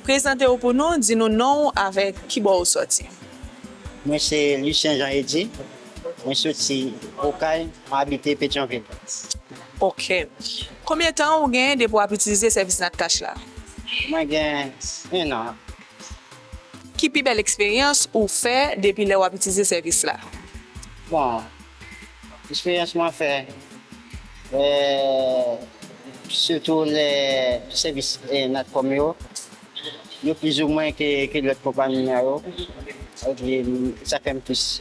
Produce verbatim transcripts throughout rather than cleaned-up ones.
Prezante w pou nou, di nou non w avèk ki bò ou sòti. Mwen se Lucien Jean Eddy. Mwen soti Okay, mwen abite Petyonvil. Ok. Konbyen tan ou gen depi w ap itilize sèvis Natcash la? Mwen gen en an. Ki pi bèl eksperyans ou fè depi lè w ap itilize sèvis la? Bon, eksperyans mwen fè, eh, sitou lè sèvis eh, Natcom yo, yo plizoumwen ke, ke lòt konpayi a yo. Sa vle di, sa fè m plis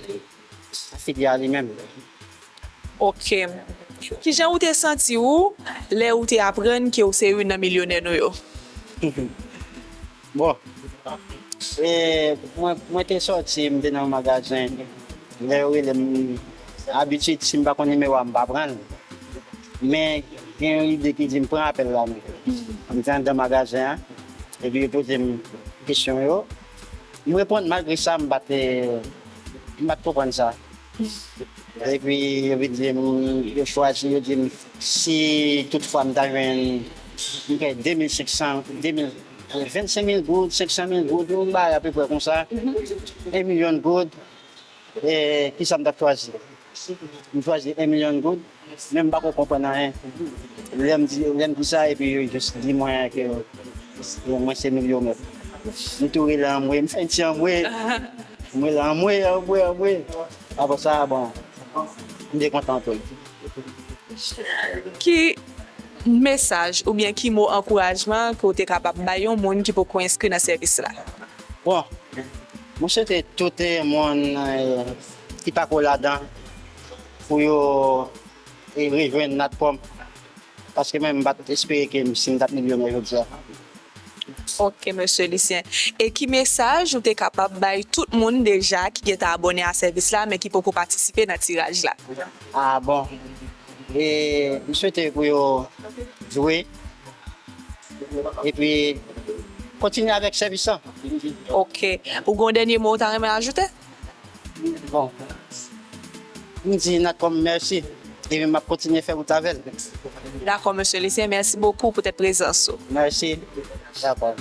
afilye a li menm. Ok. Kijan ou te santi ou lè ou te aprann ke w se youn nan milyonè nou yo? Bon, e, mwen, mwen te sòti, m te nan magazen. Lè yo rele m, abitid, si m pa konn nimewo a, m pa pran l. Men, gen yon ide ki di m pran apèl la menm. M te anndan magazen an, epi yo poze m kesyon yo. M reponn, malgre sa, m pa t, m pa t konprann sa. Epi, yo vin di m, yo chwazi, yo di m, si toutfwa m ta jwenn, m fè de mil senk san, de mil, vennsenk mil goud, senk san mil goud, yon bagay apeprè konsa, en milyon goud, e, kisa m t ap chwazi? M chwazi en milyon goud, men m pa ko konprann anyen. Lè m di, lè m di sa, epi yo jis di mwen ke mwen se milyonè. M tou rele anmwe, m fè yon ti anmwe. M rele anmwe, anmwe, anmwe. Apre sa, bon, m te kontan anpil. Ki mesaj oubyen ki mo ankourajman ke w te kapab bay yon moun ki poko enskri nan sèvis la? Bon, mwen swete tout eh, moun eh, ki pako ladan pou yo eh, rejwenn Natcom. Paske mwen, m pa t espere ke m, si m t ap milyonè jodi a. Ok, mesye Lucien. E ki mesaj ou te kapab bay tout moun deja ki gentan abòne a sèvis la, men ki poko patisipe nan tiraj la? Ah bon. E m swete pou yo jwe. Epi kontinye avèk sèvis la. Ok. Ou gen yon dènye mo ou ta renmen ajoute? Bon. M di Natcom mèsi. Epi m ap kontinye fè wout avè l. Dakò, mesye Lucien, mèsi bokou poutèt prezans ou. Mèsi. Dakò.